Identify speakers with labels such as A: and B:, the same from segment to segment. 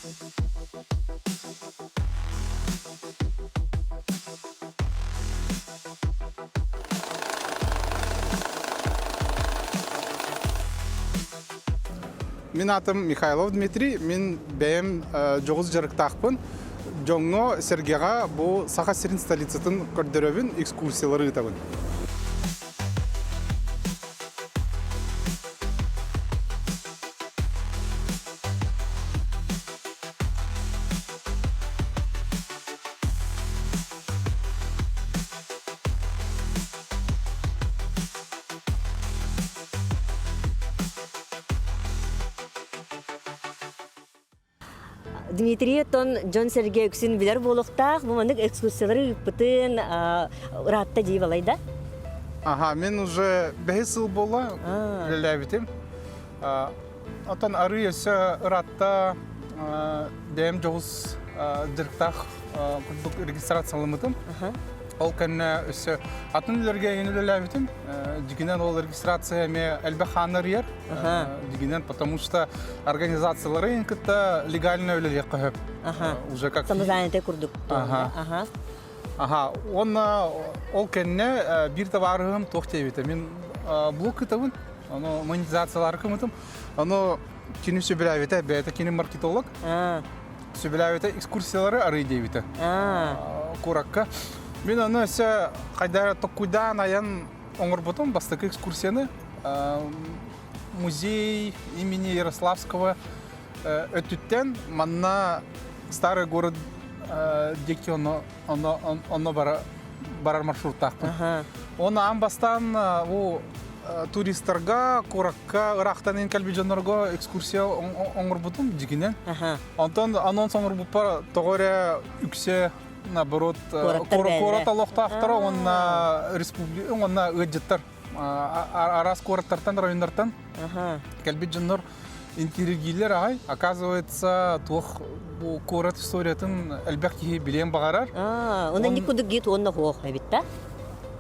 A: Мин аатым Михайлов Дмитрий, мин бэйэм дьоҕус дьарыктаахпын. Дьоҥҥо сэргэҕэ бу Саха сирин столицатын көрдөрөбүн, экскурсиялары ыытабын.
B: Дмитрий оттон дьон-сэргэ үксүн билэр буолуохтаах. Бу маннык экскурсиялары ыыппытын ыраатта дии балайда.
A: Аха, мен уже бэһис сыл буолла үлэлээбитим. Оттон арыы өссө ыраатта бэйэм дьоҕус дьарыктаах курдук регистрацияламмытым. Ол кэннэ өссө атын үлэлэргэ эҥин үлэлээбитим. Дьигинэн ол регистрация эмиэ элбэх хааннарыйар. Дьигинэн, потому что организациялары эҥин кытта легально үлэлиэххэ сөп. Уже как...
B: Самозанятый курдук. Ага.
A: Аха, уонна ол кэннэ биир табаарыһым туох диэбитэ. Мин блог кытабын, ону монетизациялары кымытым. Ону кини сөбүлээбитэ, бэйэтэ кини маркетолог. Сөбүлээбитэ экскурсиялары арый диэбитэ. Куоракка. Мин ону өссө хайда токкуйдаан айан оҥорбутум бастакы экскурсияны. Музей имени Ярославского өттүттэн манна старый город диэки онно барар маршруттаахпын. Оны аан бастаан бу туристарга, куоракка ыраахтан ин кэлбит дьоннорго экскурсия оҥорбутум дьигинэн. Онтон анонс оҥорбуппар тоҕо эрэ үксэ наоборот куорат олохтоохторо уонна республика уонна ыалдьыттар араас куораттартан районнартан кэлбит дьоннор интиригиилэр аҕай. Оказывается, туох бу куорат историятын элбэх киһи билиэн баҕарар.
B: Онон ник кудук гид уонна хуох эбит да?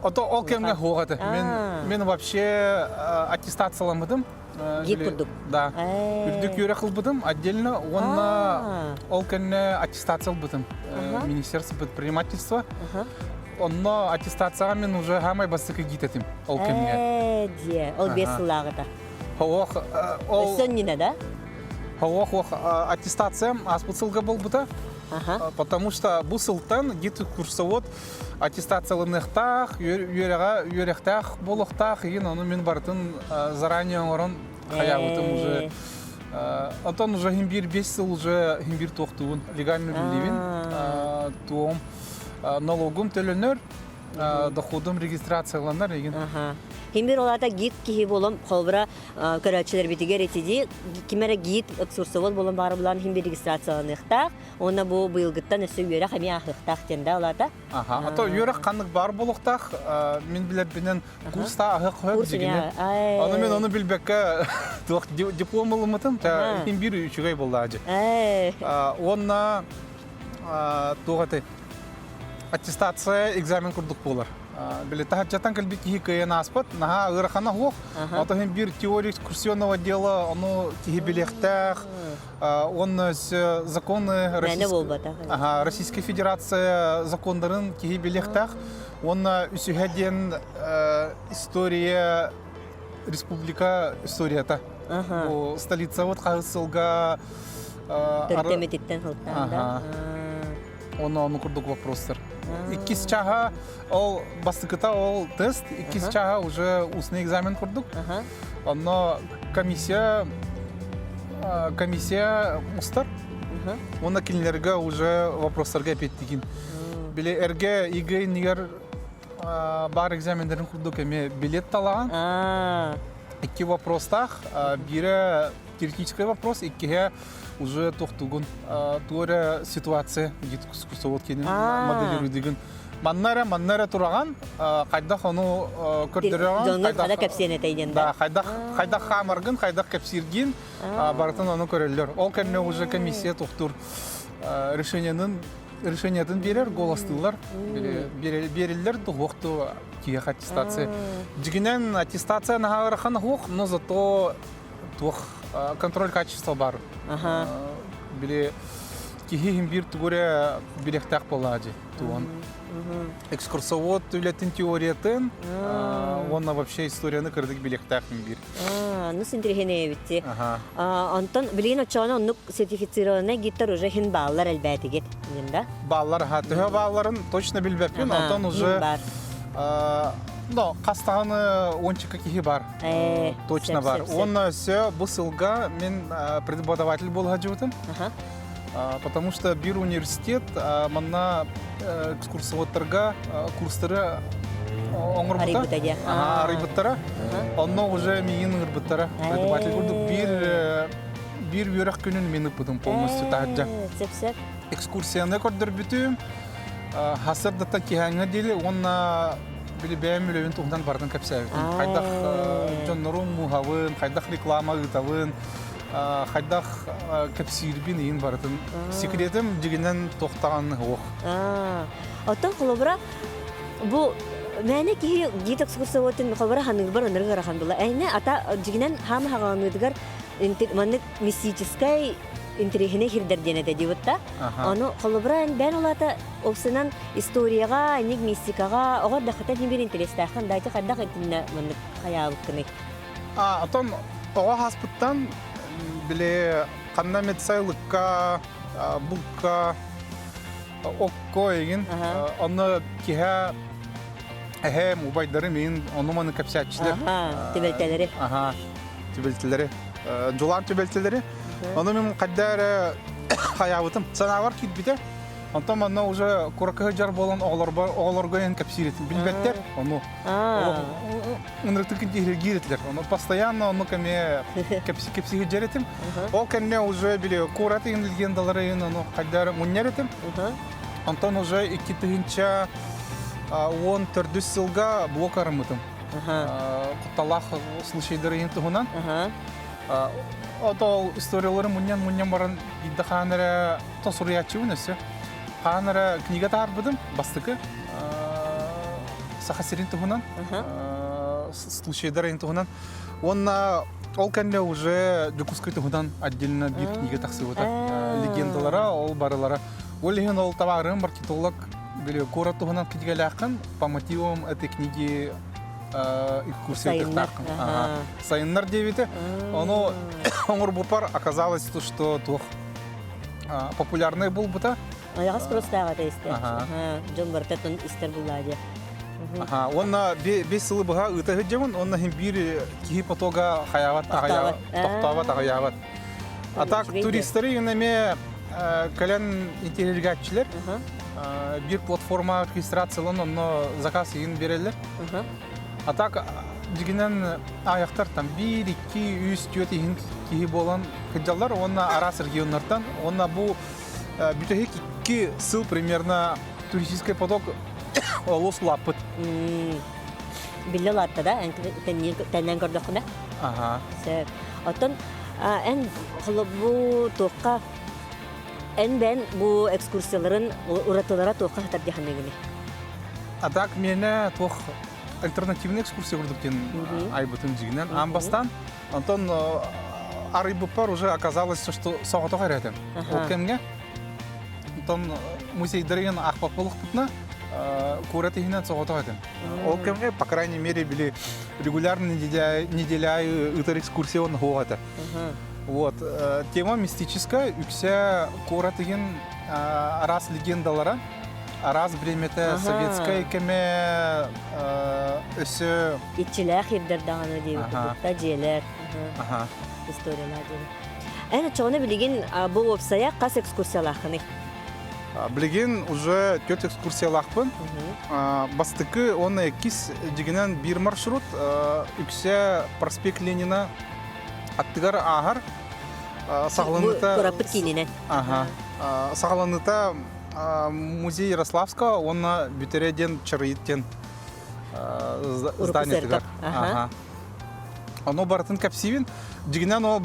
A: Ото ол кэмҥэ хуох этэ. Мен мен вообще аттестацияламмытым.
B: Гид курдук.
A: Да. Үрдүк үөрэх ылбытым отдельно уонна ол кэннэ аттестация ылбытым. Министерство предпринимательства. Онно аттестацияҕа мен уже самай бастакы гид этим ол кэмҥэ.
B: Ээ, дьиэ. Ол 5 сыллааҕыта.
A: Ох, ол...
B: Өссө иннинэ да?
A: Ох, ох, аттестациям ааспыт сылга буолбута. Потому что бу сылтан гид курсовод аттестацияланыахтаах, үөрэҕэ үөрэхтээх буолуохтаах, игин ону мин барытын заранее оҥорон хайаабытым уже. Онтон уже хин бир 5 сыл уже хин бир туохтуубун, легально үлэлиибин. Туом налогум төлөнөр, доходум регистрацияланар игин.
B: Химир олата гид киһи болом холбура көрөөччүлэрбитигэр итиди ким эрэ гид экскурсовод болон баары булан хим бир регистрацияланыахтаах уонна бу быйылгыттан өссө үөрэх эмиэ ааһыахтаах диэн да олата.
A: Аха, а то үөрэх ханнык бар буолуохтаах, мин билэрбинэн курста аһыах хөп дигини. Ону мен ону билбекке туох диплом ылыммытым, хим бир үчүгэй буоллаажы. Уонна туох этэй аттестация экзамен курдук буолар. Били таһырдьаттан кэлбит киһи кыайан ааспат, наһаа ыарахана суох. Ото иһин биир теория экскурсионного дела, ону киһи билиэхтээх, уонна өссө законы Ага, Российская Федерация законнарын киһи билиэхтээх. Уонна үсүһэ диэн история республика историята. Бу столица вот хаһыс сылга
B: Төрдемититтен сылтаан да.
A: Онно ону курдук вопростар. Иккис чаһа ол бастакыта ол тест, иккис чаһа уже устный экзамен курдук. Онно комиссия комиссия устар. Онно кинилерге уже вопростарга эпиэттигин. Били эргэ ЕГЭ иннигэр бар экзамендерин курдук эми билет талаҕан. Икки вопростаах. Биирэ теоретический вопрос, иккиһэ уже тохтугун туора ситуация курсовод кенин моделируйдыгын. Манна эрэ, манна эрэ тураҕан, хайдах ону көрдөрөҕөн,
B: Дьоҥҥо хада кэпсиэн этэй
A: да, хайдах хайдах хаамаргын, хайдах кэпсииргин, барытын ону көрөллөр. Ол кэннэ уже комиссия тохтуур решениенын решениятын берер, голостыылар бериллер туһуохту киһиэхэ аттестация. Дьигинэн аттестация наһаа ыарахан суох, но зато туох контроль качества бар. Били киһи иһин биир тугу эрэ билиэхтээх буоллаҕа дии тугун. Экскурсовод үлэтин теориятын уонна вообще историяны кырдык билиэхтээхпин биир.
B: Ну, синтирихине эбитти. Онтон билигин оччоҕуна оннук сертифицированный гидтар уже хин бааллар элбээтигит диэн да?
A: Бааллар, аха. Төһө баалларын точно билбэппин, онтон уже но хастаҕаны уончика киһи бар. Точно бар. Уонна өссө бу сылга мин преподаватель буола сылдьыбытым. Потому что бир университет манна экскурсоводтарга курстары оҥорбута. Арыйбыттара. Онно уже миигин ыҥырбыттара. Преподаватель курдук биир биир үөрэх күнүн мин ыппытым полностью таһырдьа.
B: Сөп-сөп.
A: Экскурсияны көрдөрбүтүм. Хасырдата киһээҥҥэ диэри уонна били бэйэм үлэбин туһунан барытын кэпсээбитим. Хайдах дьоннорум муһабын, хайдах реклама ыытабын, хайдах кэпсиирбин иин барытын секретим дьигинэн туохтаҕан суох.
B: Оттон холобура бу мээнэ киһи гид экскурсоводун холобура ханыырбар ынырык ыарахан була. Эйне ата дьигинэн хаама хаҕаныытыгар маннык мистическай интэриэһинэй хирдэр диэн этэ диэбит да. Ону холобура эн бэйэн улаата опсынан историяҕа, инник мистикаҕа оҕо эрдэххиттэн син биир интэриэстээххин да ити хайдах итиннэ маннык хайаабыккыный?
A: А, отон оҕо хаспыттан били ханна эмит сайылыкка, булка, окко эгин онно киһэ эһээм убайдарым иин ону-маны кэпсээччилэр.
B: Түбэлтэлэри.
A: Аха, түбэлтэлэри. Дьулаан түбэлтэлэри. Ону мин хайда эрэ хайаабытым. Санаабар киирбитэ. Онтон манна уже куракы сылдьар буолан оҕолорбор оҕолорго иһин кэпсиир этим. Билбэттэр ону. Ынырытык киирэтилэр. Ону постоянно оннук эмиэ кэпси сылдьар этим. Ол кэннэ уже били куорат иһин легендалары иһин ону хайда эрэ мунньар этим. Онтон уже 2014 сылга блок арыммытым. Кутталаах случайдары иһин туһунан. Ото ол историялары мунньан-мунньан баран биирдэ хаан эрэ то суруйааччыбын өссө. Хаан эрэ книга таһаарбытым бастакы Саха сирин туһунан, случайдар туһунан. Уонна ол кэннэ уже Дьокуускай туһунан отдельно биир книга тахсыбыта. Легендалара, ол барылара. Ол иһин ол табаарым маркетолог били куорат туһунан кинигэлээххин по мотивам этой книги экскурсия Сайыннар диэбитэ. Ону оҥорбуппар оказалось то, что туох популярный буолбута.
B: Айаҕас курустааҕа этэ истэр. Дьон барыта истэр буллаа диye.
A: Аха, уонна бес сылы быһа ыыта сылдьабын, уонна иһин биир киһи потога хайаабат, тохтообот, аҕыйаабат. А так туристары эмиэ кэлэн интириэргээччилэр биир платформа регистрациялан онно заказ иһин биэрэллэр. А так дьигинэн аайахтар там биир, икки, үс, түөрт иһин киһи буолан сылдьаллар уонна араас регионнартан. Уонна бу бүтэһик икки сыл примерно туристический поток олус улааппыт.
B: Биллэ улаатта да, эн тэннэн көрдөххүнэ?
A: Аха.
B: Сөп. Оттон эн бу туохха эн бэн бу экскурсияларын уратылара туохха сытар дии саныыгыный?
A: А так миэнэ туох альтернативный экскурсия курдук диэн айбытым дьигинэн аан бастаан. Онтон арыйбыппар уже оказалось, что соҕотох эрэ этим. Ол кэмҥэ Онтон музейдарыгын аахпат буоллахпытына, куорат иһинэн соҕотох этим. Ол кэмҥэ, по крайней мере, били регулярно неделя ыытар экскурсия уонна суох этэ. Вот. Тема мистическая, үксэ куорат иһин араас легендалара, араас бириэмэтэ советскай кэмэ өссө
B: Иччилээх ирдэр даҕаны диэбит курдукта дьиэлэр, историялар диэбит. Эн оччоҕуна билигин бу уопсайа хас экскурсиялааххыный?
A: Билигин уже төрт экскурсиялаахпын. Бастакы уонна иккис дьигинэн биир маршрут үксэ проспект Ленина аттыгар ааһар. Саҕаланыыта
B: Кураппыт киининэн.
A: Аха. Саҕаланыыта музей Ярославского уонна бүтэрэ диэн Чарыйыт диэн зданиетыгар. Аха. Ону барытын кэпсиибин. Дьигинэн ол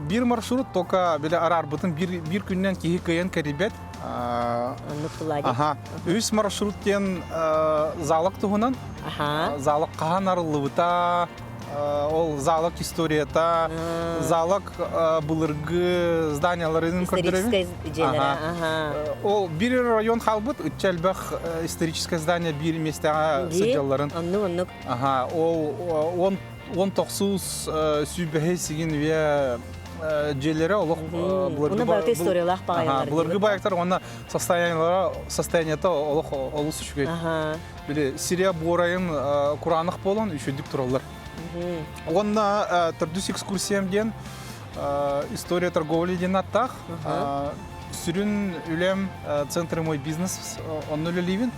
A: биир маршрут только били араарбытын биир, биир күнүнэн киһи кыайан кэрийбэт.
B: Оннук тулади.
A: Аха. Үс маршрут диэн заалак туһунан.
B: Аха.
A: Заалак хаһан арыллыбыта, Ол залог историята, залог былыргы зданияларын көрдөрөбүн.
B: Историческай дьиэлэрэ, аха.
A: Ол бир район хаалбыт, ычча элбэх историческое здание биир миэстэҕэ сылдьалларын.
B: Оннук, оннук.
A: Аха, ол 19 сүүбэһи сигин үйэ дьиэлэрэ олох
B: былыргы барыта историялаах баҕайылар.
A: Былыргы баайыктар уонна состояниелара состояниета олох олус үчүгэй. Били сирия буорайын кураанах буолан үчүгдүк тураллар. Уонна төрдүс экскурсиям диэн история торговли диэн аттаах. Сүрүн үлэм центр мой бизнес онно үлэлиибин.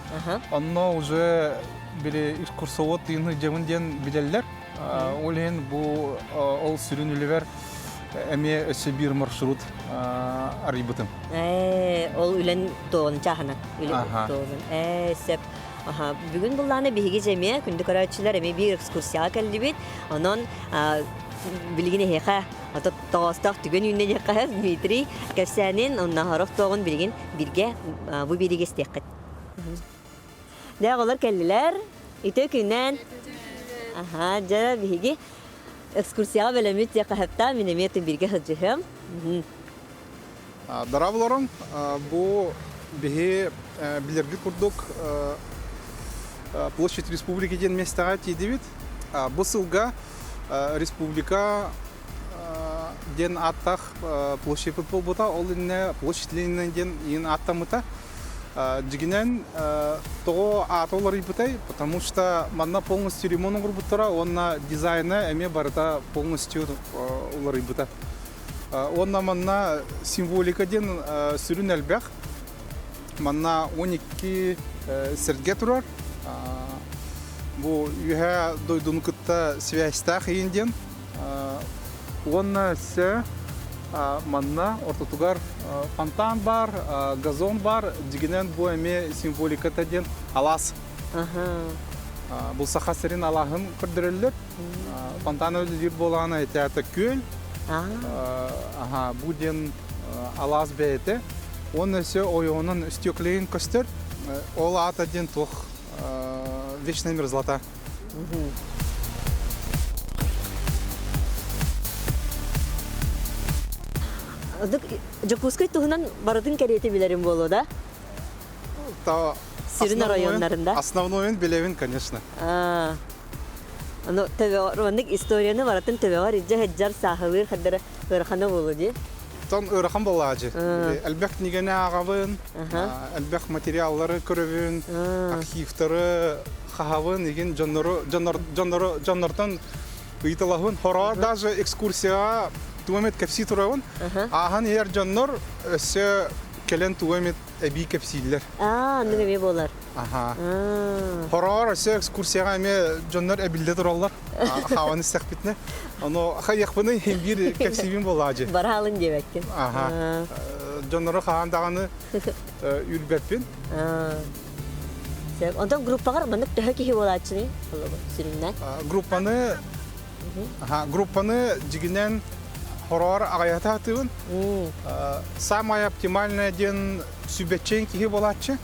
A: Онно уже били экскурсовод тыыны дьабын диэн билэллэр. Ол иһин бу ол сүрүн үлэбэр эмиэ өссө биир маршрут арыйбытым.
B: Ол үлэн туоҕун чааһынан үлэн туоҕун. Сөп. Бүгүн буллааны биһиги эмиэ күндү көрөөччүлэр эмиэ биир экскурсияҕа кэллибит. Онон билигин эһиэхэ тоҕоостоох түгэн үүннэ диэххэ Дмитрий кэпсээнин онно сорох туоҕун билигин биргэ бу биэриигэ истиэххит. Дьэ, оҕолор кэллилэр. Үтүө күнэн. Аха, дьэ, биһиги экскурсияҕа бэлэммит диэххэ сөптөөх. Мин эмиэ биргэ сылдьыһыам.
A: Дорооболорум. Бу биһи билэргит курдук площадь республики диэн миэстэҕэ тиийдибит. Бу сылга республика диэн ааттаах площадьпыт буолбута. Ол иннэ площадь Ленина диэн иин ааттаммыта. Дьигинэн тоҕо аата уларыйбытай, потому что манна полностью ремонт оҥорбуттара уонна дизайна эмиэ барыта полностью уларыйбыта. Уонна манна символика диэн сүрүн элбэх. Манна 12 сэргэ турар. Бу үөһээ дойдуну кытта связьтаах иин диэн. Уонна өссө манна ортотугар фонтан бар, газон бар, дьигинэн бу эмиэ символиката диэн алаас. Бу Саха сирин алааһын көрдөрөллөр. Фонтан өлүлүүр буолаҕына итиата күөл. Аха, бу диэн алаас бэйэтэ. Уонна өссө ойоҕунан стеклейин көстөр. Ол аата диэн туох вечная мерзлота.
B: Дьокуускай туһунан барытын кэриэтэ билэрим буолуо да? Сүрүн оройуоннарында.
A: Основнойун билэбин, конечно.
B: Ону төбөҕөр маннык историяны барытын төбөҕөр илдьэ сылдьар сааһылыыр хардара ыарахана буолуо дии.
A: Тон ыарахан буолаачы. Элбэх кинигэни ааҕабын, элбэх материаллары көрөбүн, архивтары хаһабын, игин дьоннору дьоннору дьоннортон ыйыталаһын. Хороҕор даже экскурсияҕа тугу эмит кэпсии турабын. Ааһан иһэр дьоннор өссө кэлэн тугу эмит эбии кэпсииллэр.
B: Аа, оннук эмиэ буолар.
A: Аха. Хороҕор өссө экскурсияҕа эмиэ дьоннор эбиллэ тураллар. Хааван истэхпитинэ. Ону хайыахпыный биир кэпсиибин буолаадьы.
B: Бараалын диэбэккин.
A: Аха. Дьоннору хаһан даҕаны үрбэппин.
B: Сөп. Онтон группаҕар маннык төһө киһи буолааччыный? Сүрүннээн.
A: Группаны группаны дьигинэн хороҕор аҕайата сатыыбын. Самое оптимальное диэн сүбэччиэн киһи буолааччы.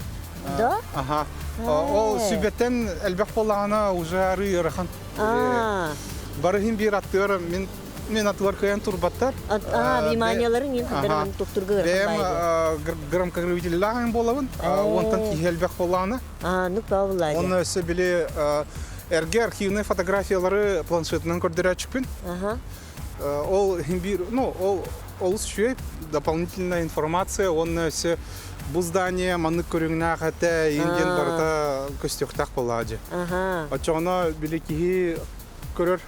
B: Да?
A: Аха. Ол сүбэттэн элбэх буоллаҕына уже арыы ыарахан. Барыһын биир аттыгар мин мен атылар кыайан турбаттар.
B: Вниманияларын мен хандарынан тухтурга
A: Бэйэм громкоговорителлаах буолабын. Онтон киһи элбэх буоллаҕына.
B: Ну, павла.
A: Онно өссө били эргэ архивный фотографиялары планшетынан көрдөрөөччүкпүн. Ол биир, ну, ол олус үчүгэй дополнительная информация уонна өссө бу здание маннык көрүҥнээх этэ иин диэн барыта көстүөхтээх буоллаҕа дьэ. Оччоҕуна били киһи көрөр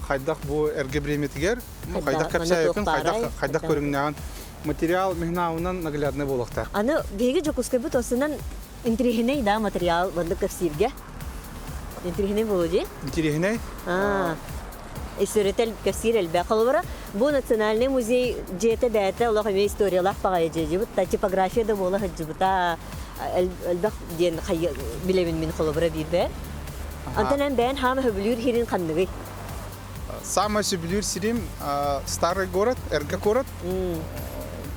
A: хайдах бу эргэ бириэмэтигэр, ну, хайдах кэпсээбиппин, хайдах хайдах көрүҥнээҕин материал миһнаабынан наглядный буолуохтаах.
B: Аны биһиги Дьокуускайбыт осунан интириэһинэй да материал маннык кэпсииргэ. Интириэһинэй буолуо дии.
A: Интириэһинэй?
B: История кэпсиир элбэх. Холобура, бу Национальный музей дьиэтэ бэйэтэ олох эмиэ историялаах баҕайы дьиэ та типография да буола сылдьыбыта элбэх диэн билэбин мин холобура биирбэ. Антон эн бэйэн хаама сөбүлүүр сирин ханныгый?
A: Самый сөбүлүүр сирим старый город, эргэ город,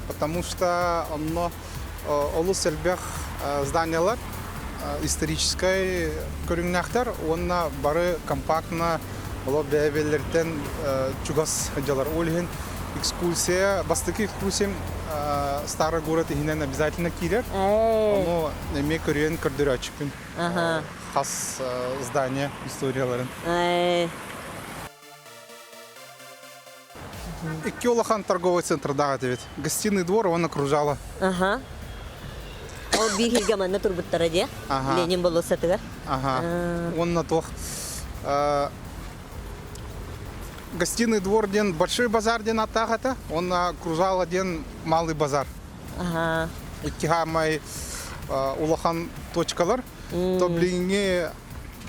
A: потому что онно олус элбэх зданиялар историческай көрүҥнээхтэр уонна бары компактно. Олор бэйэ-бэйэлэриттэн чугас дьалар. Ол иһин экскурсия, бастакы экскурсиям Старый город иһинэн обязательно киирэр. Ону эмиэ көрүөн көрдөрөөччүпүн. Хас здание историяларын. Икки улахан торговый центрдаах этибит. Гостиный двор уонна кружало.
B: Аха. Ол биир сиргэ манна турбуттара дии. Ленин болуоссатыгар.
A: Аха. Уонна туох Гостиный двор диэн большой базар диэн ааттаах этэ. Уонна Кружало диэн малый базар.
B: Аха.
A: Икки хаамай улахан точкалар. То билиҥҥи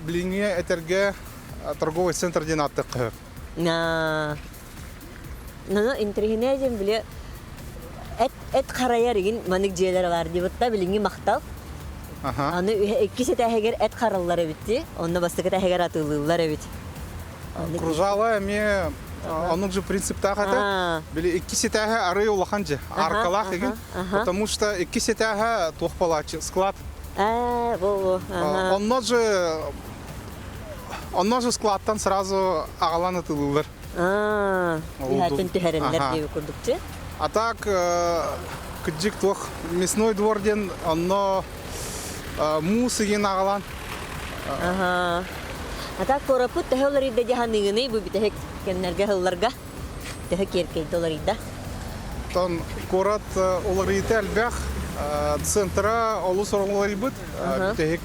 A: билиҥҥи этэргэ торговый центр диэн ааттыахха сөп.
B: Ну, интэриэһинэй диэн били эт эт харайар игин манык дьиэлэр бар диэбитта билиҥҥи махтал. Аны иккис этээһигэр эт хараллар эбит дии. Онно бастакы этээһигэр атыылыыллар эбит.
A: Кружало эмиэ оннук же принциптаах этэ. Били иккис этээһэ арый улахан же, аркалаах игин. Потому что иккис этээһэ туох палачы, склад.
B: Ээ, бу
A: Онно же Онно же складтан сразу аҕалан ытылыылар.
B: Түһээтин түһэрэллэр диэби курдукчу.
A: А так кыдьык туох мясной двор диэн онно муус игин аҕалан.
B: А так куораппыт төһө уларыйда дии саныыгыный бу бүтэһик кэмнэргэ сылларга? Төһө киэркэйдэ уларыйда?
A: Тон куорат уларыйыта элбэх. Центра олус уларыйбыт. Бүтэһик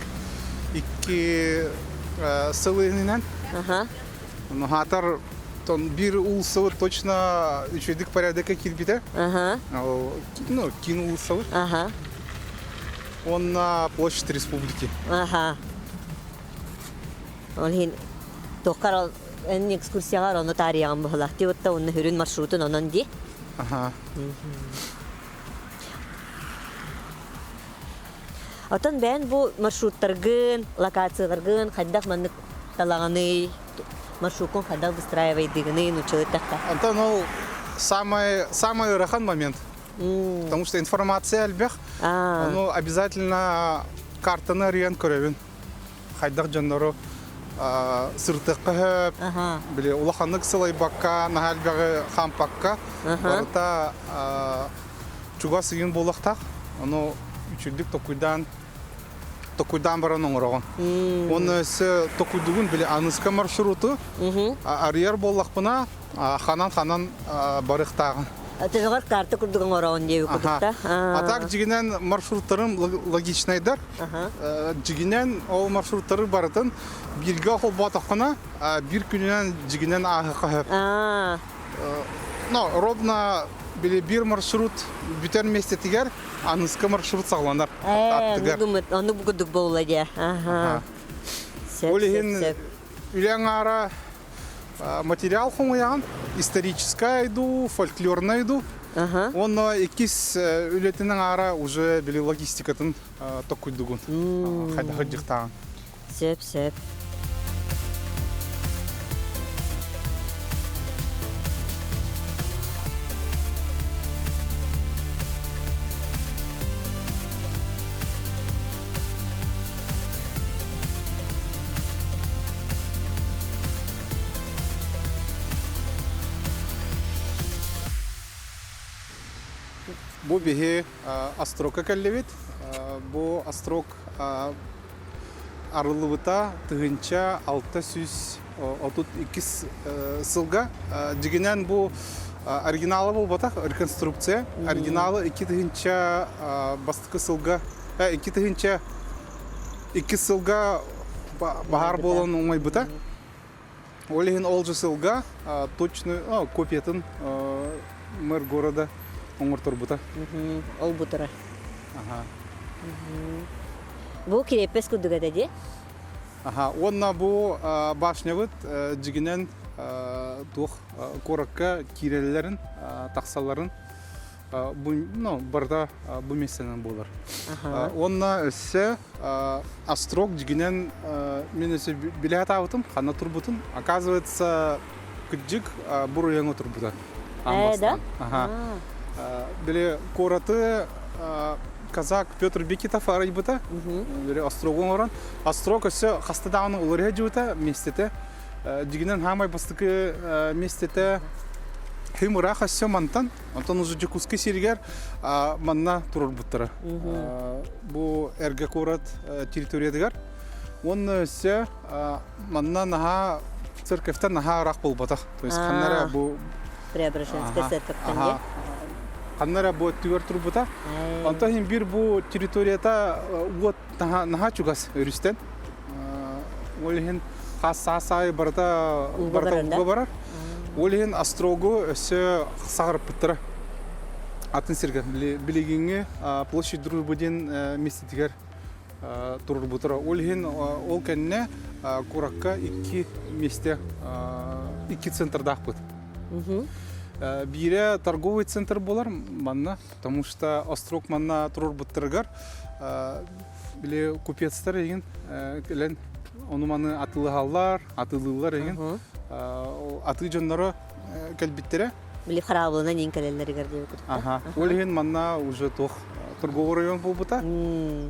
A: икки сыл иһинэн. Хаатар тон биир уулуссабыт точно үчүгэйдик порядокка киирбитэ. Ну, киин уулуссабыт. Уонна площадь республики.
B: Ол иһин туоххар эн экскурсияҕар ону таарыйаҕын быһылаах дии уотта уонна сүрүн маршрутун онон дии.
A: Аха.
B: Отон бэйэн бу маршруттаргын, локацияларгын хайдах маннык талаҕыный, маршруккун хайдах выстраивайдыгыный нууччалыы эттэххэ?
A: Онтон ол самый самый ыарахан момент. Потому что информация элбэх. Ону обязательно картаны арыйан көрөбүн. Хайдах дьоннору сыртыахха сөп, били улаханнык сылайбакка, наһаа элбэҕи хаампакка, барыта чугас ыйын буолуохтаах. Ону үчүгдүк токуйдаан токуйдаан баран оҥороҕун. Уонна өссө токуйдугун били аныска маршруту арыйар буоллахпына, ханан-ханан барыахтааҕын.
B: Төһөҕөр карта курдук оҥороҕун диэби курдукта.
A: А так дьигинэн маршруттарым логичнайдар. Дьигинэн ол маршруттары барытын бииргэ холбоотоххуна биир күнүнэн дьигинэн ааһыахха сөп. Но ровно били биир маршрут бүтэр миэстэтигэр аныска маршрут саҕаланар.
B: Аттыгар. Оннук курдук буолла дии.
A: Ол иһин үлэ аҥаара материал хомуйаҕын, историческай дуу, фольклорнай дуу. Уонна иккис үлэтин аҥаара уже били логистикатын токкуйдугун. Хайдах ырдьыктааҕын.
B: Сөп, сөп.
A: Бу биһи острогка кэллибит. Бу острог арыллыбыта 1632 сылга. Дьигинэн бу оригинала буолбатах, реконструкция. Оригиналы 2000 бастакы сылга, 2000 иккис сылга баһаар буолан умайбыта. Ол иһин ол же сылга точный копиятын мэр города оҥорторбута.
B: Ол бутара. Бу кириэппэс курдук этэ дии?
A: Аха, уонна бу башнябыт дьигинэн туох куоракка киирэллэрин, тахсалларын бу ну, барыта бу миэстэнэн буолар. Уонна өссө острог дьигинэн мин өссө билэ сатаабытым, ханна турбутун. Оказывается, кырдьык буруйаҥа турбута.
B: Э, да?
A: Ага. Били куораты казак Петр Бекетов арыйбыта. Били острогу оҥорон. Острог өссө хаста даҕаны уларыйа дьыбыта миэстэтэ. Дьигинэн хаамай бастакы миэстэтэ Хым ыраах өссө мантан, онтон уже Дьокуускай сиригэр манна турарбыттара. Бу эргэ куорат территориятыгар. Уонна өссө манна наһаа церковьтан наһаа ыраах буолбатах. То есть ханна эрэ бу
B: Преображенская церковьтан дии.
A: Ханна эрэ бу өттүгэр турбута. Онтон иһин биир бу территорията уот наһаа чугас өрүстэн. Ол иһин хас саас аайы барыта барыта ууга барар. Ол иһин острогу өссө саҕарыппыттара. Атын сиргэ билигиҥҥи площадь дружбы диэн миэстэтигэр турурбутара. Ол иһин ол кэннэ куоракка икки миэстэ икки центрдаахпыт. Биирэ торговый центр буолар манна, потому что острог манна турурбуттарыгар били купецтар игин кэлэн ону-маны атыылаһаллар, атыылыыллар игин атыы дьонноро кэлбиттэрэ.
B: Били хараабылынан иин кэлэллэригэр диэбит курдук.
A: Аха. Ол иһин манна уже туох торговый район буолбута.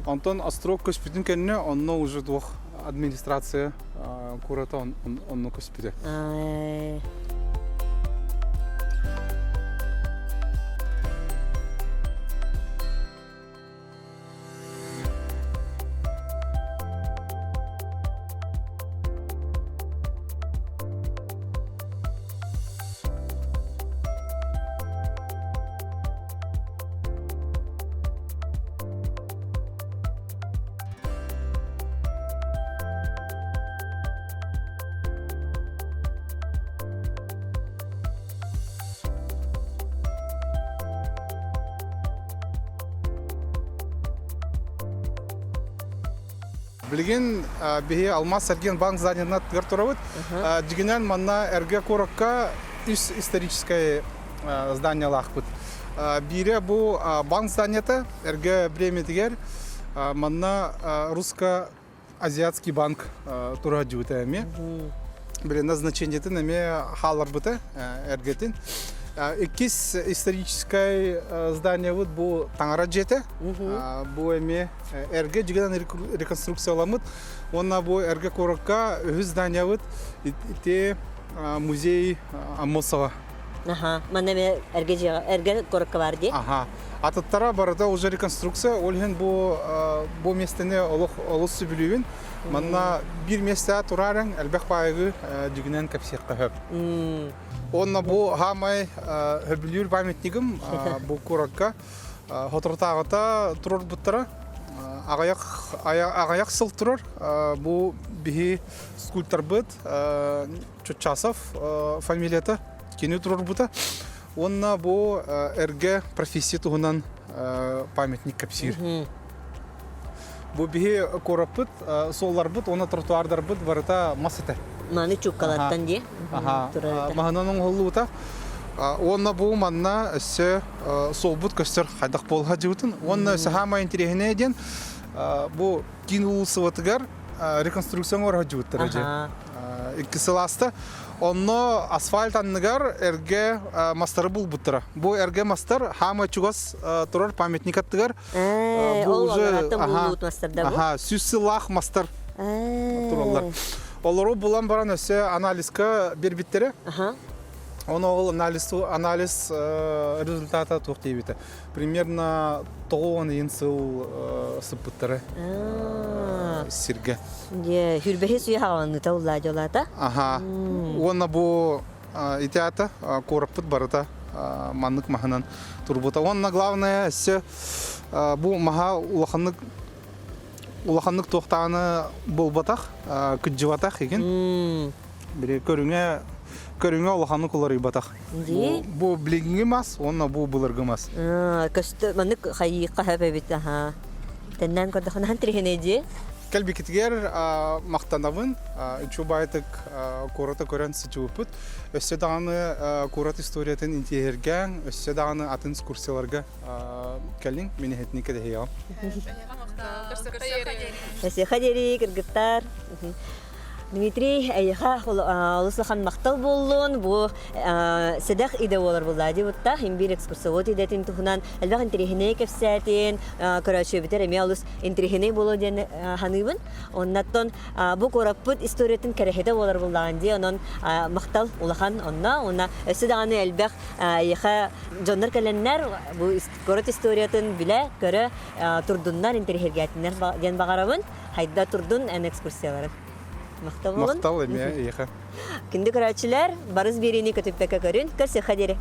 A: Онтон острог көспүтүн кэннэ онно уже туох администрация куората онно көспүтэ. Билигин биһи Алмаз Сэргиэн банк зданиетына аттыгар турабыт. Дьигинэн манна эргэ куоракка үс историческай зданиялаахпыт. Биирэ бу банк зданиета эргэ бириэмэтигэр манна русско-азиатский банк тура дьыбыта эмиэ. Били назначениетин эмиэ хааларбыта эргэтин. Иккис историческай зданиебыт бу Таҥара дьиэтэ. Бу эмиэ эргэ дьигинэн реконструкцияламмыт. Уонна бу эргэ куоракка үһүс зданиебыт ити музей Аммосова.
B: Аха, манна эмиэ эргэ дьиэҕэ, эргэ куоракка баар дии.
A: Аха. Атыттара барыта уже реконструкция, ол иһин бу бу миэстэни олох олус сөбүлүүбүн. Манна биир миэстэ тураарыҥ, элбэх баайыгы дьигинэн кэпсиэххэ сөп. Уонна бу хаамай хөбүлүүр памятнигым бу куоракка соторутааҕыта турарбыттара. Аҕыйах аҕыйах сыл турар. Бу биһи скульпторбыт Чучасов фамилията кини турарбыта. Уонна бу эргэ профессия туһунан памятник кэпсиир. Бу биһи куораппыт, суолларбыт уонна тротуардарбыт барыта мас этэ.
B: Маны чуккалартан дии.
A: Маһынан оҥоһуллубута. Уонна бу манна өссө суолбут көстөр хайдах буолха дьыбытын. Уонна өссө хаамай интэриэһинэй диэн бу киин уулуссабытыгар реконструкция оҥоро дьыбыттара дьэ. Икки сыл ааста. Онно асфальт анныгар эргэ мастары булбуттара. Бу эргэ мастар хаамай чугас турар памятник аттыгар
B: Бу уже аха,
A: 100 сыллаах мастар тураллар. Олору булан баран өссө анализка бербиттэрэ. Оны ол анализ анализ результата туох диэбитэ. Примерно 90 сыл сыппыттара сиргэ.
B: Дьэ, хүрбэһи сүйэ хаҕаланыыта уллаа дьолаата.
A: Аха. Уонна бу ити аата куораппыт барыта маннык маһынан турбута. Уонна главное өссө бу маһа улаханнык улаханнык туохтааны буолбатах, кыдьыбатах игин. Били көрүҥэ көрүҥэ улаханнык уларыйбатах. Бу билиҥҥи мас уонна бу былыргы мас.
B: Көстө маннык хайыыха хөп эбит аха. Тэннээн көрдөхүнэ хаһан тириһинэй дии?
A: Кэлбикитигэр махтанабын. Үчүгэй куораты көрөн сылдьыбыппыт. Өссө даҕаны куорат историятын интиэһиргээн, өссө даҕаны атын экскурсияларга кэлиҥ, мин эһэтини кэтэһиэҕим.
B: Көрсүөххэ диэри, кыргыттар. Дмитрий, эйиэхэ олус улахан махтал буоллун. Бу сэдэх идэ буолар буолла дии Имбир экскурсовод идэтин туһунан элбэх интэриэһинэй кэпсээтин, көрөөччүбүтэр эмиэ олус интэриэһинэй буолуо диэн саныыбын. Оннаттан бу куораппыт историятын кэрэһитэ буолар буоллаҕын дии. Онон махтал улахан онно. Уонна өссө даҕаны элбэх эйиэхэ дьоннор кэлэннэр бу куорат историятын билэ, көрө турдуннар, интэриэһиргээтиннэр диэн баҕарабын. Хайда турдун эн экскурсияларын. Махтал болун.
A: Махтал эмиэ эйиэхэ.
B: Күндү көрөөччүлэр, барыс биэриини көтүппэккэ көрүн, көрсүөххэ диэри.